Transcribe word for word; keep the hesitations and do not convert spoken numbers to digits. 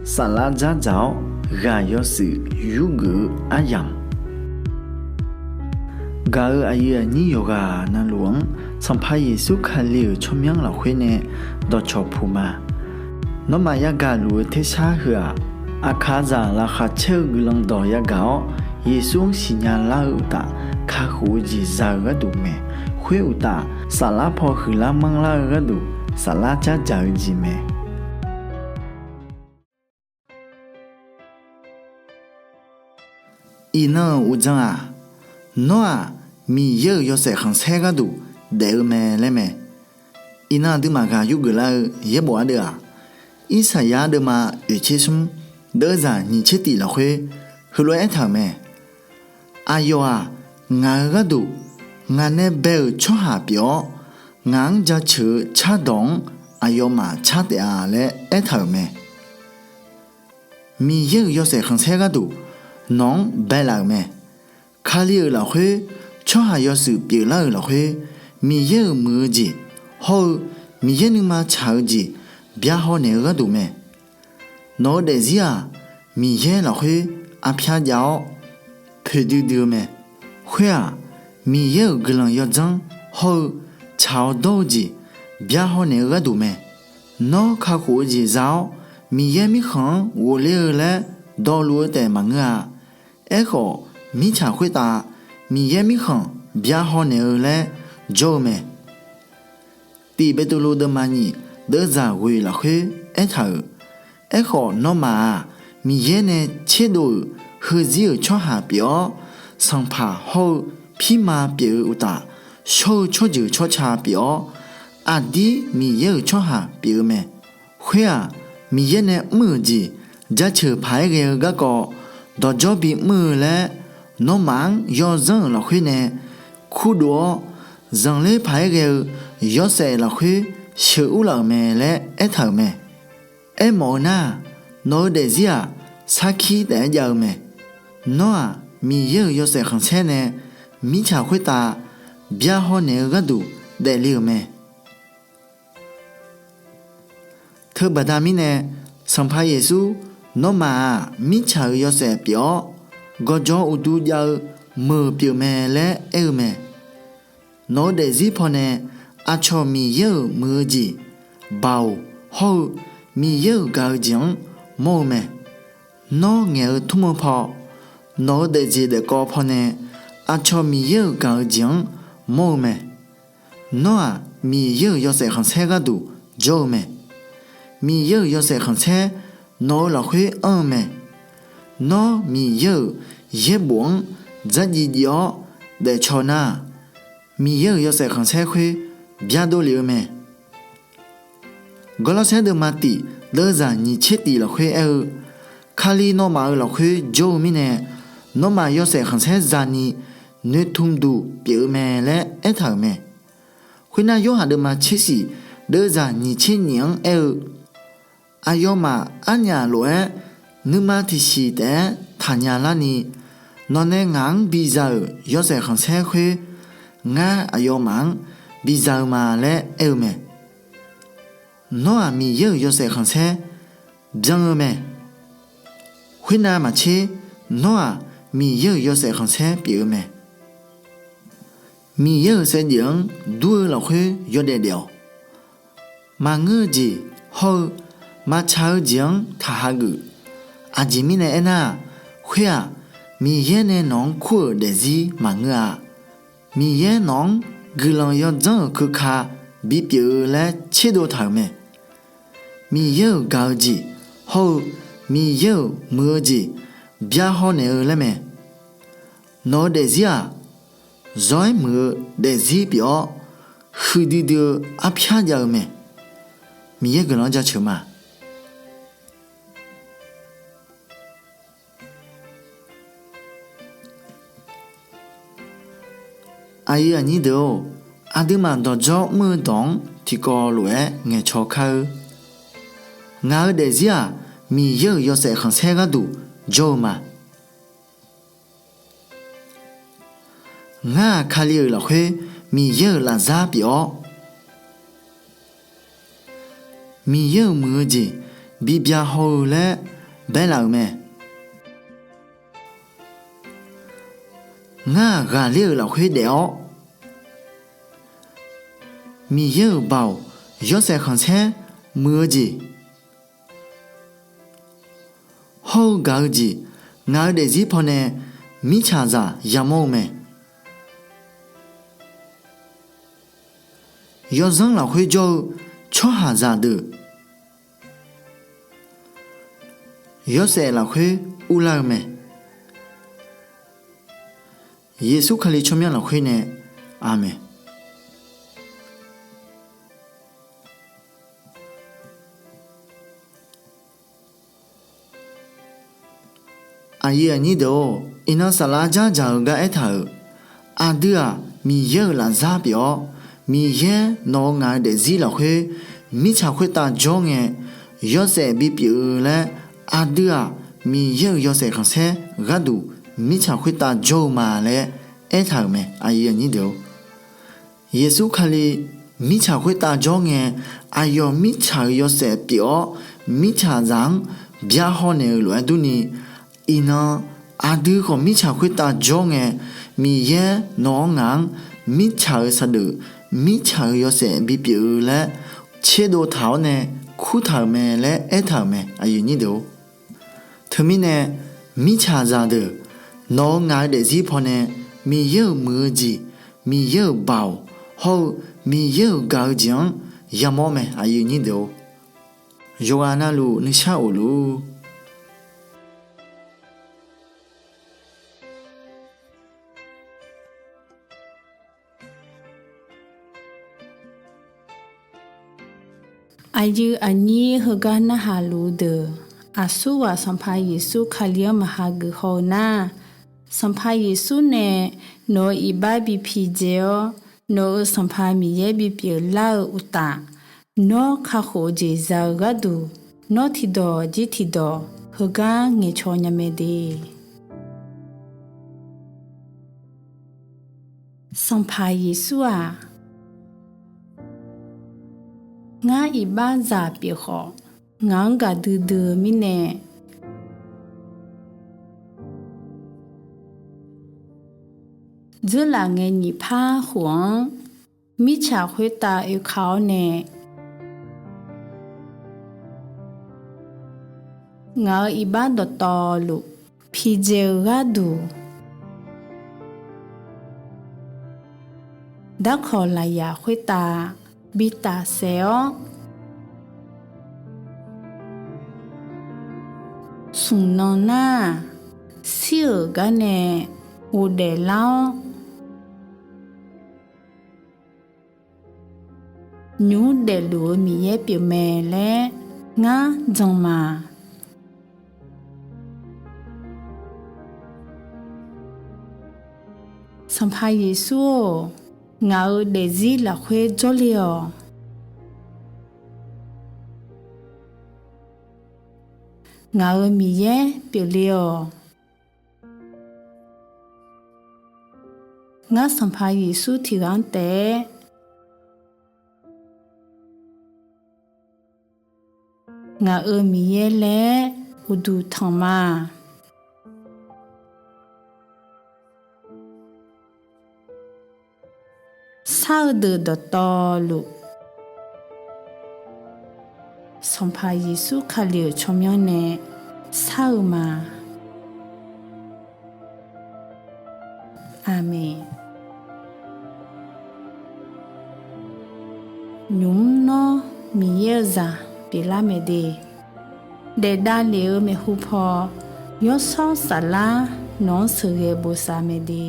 Saflar dzardzaq-awr ghaq yawshuif yurgeuf-eu aryamq, gaq-euq aqyuif aqnyir yawqghaq navluf-anr Sanqpaq Yeqsur Kali-euq tsawrmyanr lafkhoer nae dawqcawq puq ma. Nawmaf yagaq luf-eu tersar heu-aq, aqkaqzaq laqkhaq caer-eu guiqlanq dawq yagaq-awr, Yeqsur-anr siqnya lar-eu uqtaf, kakhof-eu jeq za-eu gharduq mae. Khoer uqtaf, saflar paw huiqlar manrlar-eu gharduq, saflar dzardzaq-eu jeq mae. Iqnan-euq uqdzan-aq, Nawr-aq, Miqyaer-euq yawshaef khanqsaer gharduq daef-eu mae laer mae. Iqnan aqduimaf ghaq yurgeuf lar-eu yaerbof ardeuv-aq, Irsaqyar deuvma oeqtser smr, deuvzaq nyiq tser tif lafkhoer heulof-aer aertaq-euq mae. Aqyawf-aq, ngaq-euq gharduq ngaq nae bae-euq tsawrhaq pyeuf-awr, ngaq-anr jaceuq-eu cardawq-anr aqyawfmaf car taef-a laer aertaq-euq mae. Miqyaer-euq yawshaef khanqsaer gharduq nawq-anr baelaf-euq mae. Kali-euq lafkhoer, tsawrhaq yawshuif pyeuflar-euq lafkhoer, Miqyaer-euq muiq-eu jeq hawr-eu Miqyaer nuima tsaq-eu jeq byahaw naeq-eu gharduq mae. Nawq-eu daefzir-aq, Miqyaer lafkhoer arpyar jav-awr poeqdui dui-eu mae. Khoer-aq, Miqyaer-euq guiqlanq yawdzanr hawr-eu tsaq-awr dawr-eu jeq byahaw naeq-eu gharduq mae. Nawr kakhof-eu jeq za-awr, Miqyaer mirkhanq-anr ghofler-eu laer dawqluf-eu taef maqngeur-a. Aerkhawf, mirtsaq khoertav Miqyaer mirkhanq byahaw naeq-eu laer jawr-eu mae. Tiq Beqtuvluv deuvma nyiq deuvzaq ghoeq lafkhoer aertaq-euq, Aerkhawf nawmaf-aq, Miqyaer nae tserdov-euq heuzir-euq tsawrhaq pyeuf-awr, sanqpaq hawr-eu pirma pyeuf-eu uqtaf, shawr-eu tsawrjeuq tsawrca pyeuf-awr, aqdir Miqyaer-euq tsawrhaq pyeuf-eu mae. Khoer-aq, Miqyaer nae mr-euq jeq jaceuq paq-aer ghae-eu garkawv dawqdzawr bimr-eu laer, nawmaf-anr yawzanr-euq lafkhoer nae kurdov-awr, zanqler paq-aer ghae-eu yawshaef lafkhoer sheuqur laf-euq mae laer aertaq-euq mae. Aermawf-eu nar-aq, nawq-eu daefzir-aq, sarkir taef-aer jav-eu mae. Nawr-aq, Miqyaer-euq yawshaef khanqsaer nae mirtsaq khoertav byahaw naeq-eu gharduq daefle-euq mae. Teubaqda mirnae, Sanqpaq Yeqsur nawmaf-aq mirtsaq-euq yawshaef pyeuf-awr, gawqjawq uqdu jav-eu meuq pyeuf mae laer aer-eu mae. Nawq-eu daefzir pawnae aqcawq Miqyaer-euq muiq-eu jeq, Baoq hawr-eu Miqyaer-euq gaq-eu jeq-anr mawr-eu mae. Nawr ngaeq-eu tmr-eu paw, nawq-eu daefjeq daefkawv pawnae aqcawq Miqyaer-euq gaq-eu jeq-anr mawr-eu mae. Nawr-aq Miqyaer-euq yawshaef khanqsaer gharduq jawr-eu mae. Miqyaer-euq yawshaef khanqsaer nawq-eu lafkhoer anr-eu mae. Nawr Miqyaer-euq yaerbof-anr dzardziv dziv-awr daefcaw nar-aq, Miqyaer-euq yawshaef khanqsaer khoer byadov lef-eu mae. Gawrlawrsaer deuvma tif deuvzaq nyiq tser tif lafkhoer aer-eu, Kali nawmaf-euq lafkhoer jawr-eu mirnae, nawmaf yawshaef khanqsaer za'ni noeqtmq duq pyeuf-eu mae laer aertaq-euq mae. Khoernar, Yorhaq deuvma tser shif deuvzaq nyiq tser nyif-anr aer-eu, Aqyawfmaf arnyaf lof-aer nuima tiqsiq taef-aer taqnya larni, nawqnae ngaq-anr biza-euq yawshaef khanqsaer khoer, ngar aqyawfmaf-anr biza-eu ma laer aer-eu mae. Nawr-aq Miqyaer-euq yawshaef khanqsaer byan-eu mae. Khoernav maqtser, nawr-aq Miqyaer-euq yawshaef khanqsaer pyeuf-eu mae. Miqyaer-euq saevdzeuf-anr dur-eu lafkhoer yawdaef daef-awq. Maqngeur-eu jeq hawr-eu maqtsaq-eu jeq-anr taqhageuf. Aqjeq mirnae aernar-aq, khoer-aq Miqyaer nae nawq-anr kur-euq daefzir maqngeur-a. Miqyaer nawq-anr guiqlanq yawdzanr-euq keuka bipyeuf-eu laer tserdov taq-euq mae. Miqyaer-euq gaq-eu jeq hawr-eu Miqyaer-euq muiq-eu jeq byahaw naeq-eu laer mae. Nawq-eu daefzir-aq, zawr-aer muiq-eu daefzir pyeuf-awr, huiqdui dui-eu arpyar jav-eu mae. Miqyaer guiqlanq-anr jaceuq ma. Aqyuif aqnyir deuq-or, aqduimaf dawqdzawr mr-eu dawq-anr tiqkawv lof-aer ngaeqcaw kar-eur. Ngaq-eu daefzir-aq, Miqyaer-euq yawshaef khanqsaer gharduq jawr-eu ma. Ngar-aq Kali-euq lafkhoer Miqyaer-euq lafzar pyeuf-awr, Miqyaer-euq muiq-eu jeq bibya haw-eu laer baelaf-euq mae. Ngar-aq ghaqler-euq lafkhoer daef-awr, Miqyaer-euq Baoq yawshaef khanqsaer muiq-eu jeq hawr-eu gaq-eu jeq ngaq-eu daefzir pawnae mirtsaqzaq yamawr-eu mae. Yawzanr lafkhoer jawr-eu tsawrhaqzaq deuq yawshaef lafkhoer urlar-eu mae. Yeqsur Kali tsawrmyanr lafkhoer nae, Aqmeq. Aqyuif aqnyir deuq-or, iqnan saflar dzardzaq-eu gar aertaq-euq, aqdui-aq Miqyaer-euq lafzar pyeuf-awr, Miqyaer nawq-eu ngaq-eu daefzir lafkhoer mirtsaq khoertav jawr ngae, yawshaef bipyeuf-eu laer aqdui-aq Miqyaer-euq yawshaef khanqsaer gharduq mirtsaq khoertav jawr-eu ma laer aertaq-euq mae. Aqyuif aqnyir deuq-or, Yeqsur Kali mirtsaq khoertav jawr ngae, aqyawf mirtsaq-euq yawshaef pyeuf-awr, mirtsaqzaq-anr byaqhaw naeq-euq lof-aer durni, iqnan aqdui khawf mirtsaq khoertav jawr ngae, Miqyaer nawq-anr ngaq-anr mirtsaq-euq saqdeuf, mirtsaq-euq yawshaef bipyeuf-eu laer tserdov taq-awr nae kurtaq-euq mae laer aertaq-euq mae. Aqyuif aqnyir deuq-or, teumirnae mirtsaqzaq deuq nawq-eu ngaq-eu daefzir pawnae Miqyaer-euq muiq-eu jeq, Miqyaer-euq Baoq hawr-eu Miqyaer-euq gaq-eu jeq-anr yamawr mae. Aqyuif aqnyir deuq-or, yawqghaq navluf nuishar of luf-ur. Aqyuif aqnyir heugar narhaq luf-eu deuq, aqsurghaq Sanqpaq Yeqsur Kali-anr maqha geuf haw-eu nar, Sanqpaq Yeqsur nae nawq-euq iqbax bi pidzae-awr, nawq-euq Sanqpaq Miqyaer bipyeuf lar-eu uqtaf, nawr kakhof-eu jeq za-eu gharduq, nawr tiqdawq jir tiqdawq heugar ngaeqcaw nya mae de. Sanqpaq Yeqsur-aq, ngar iqbaxzaq pyeuf khawf, ngaq-anr gaqdui dui-eu mirnae, dzeurlaf ngae nyiq par khof-anr mirtsaq khoertav oeka-awr nae, ngaq-euq iqbax dawqtawvluf pidzae-eu gharduq, darkawq lafyaq khoertav bi tafsaef-awr, smq nan nar-aq, shir-euq gar nae ghofdaef lar-awr, nymr daefluf-eu Miqyaer pyeufmae laer ngar jan ma. Sanqpaq Yeqsur-or, ngaq-euq daefzir lafkhoer jawrle-awq. Ngaq-euq Miqyaer pyeufle-awq. Ngar Sanqpaq Yeqsur tiqghaq-anr taef-aer ngaq-euq Miqyaer laer uqduq tanq ma. Shar-eu deuq dawqtawvluf, Sanqpaq Yeqsur Kali-euq tsawrmyanr nae shar-eu ma. Aqmeq. Nymq mr nawr Miqyaer-eu zaq pyeuflar mae de. Daef davlef-eu maeqhu paw, Yawshawr Saflar nawq-anr sheuqghae bosav mae de.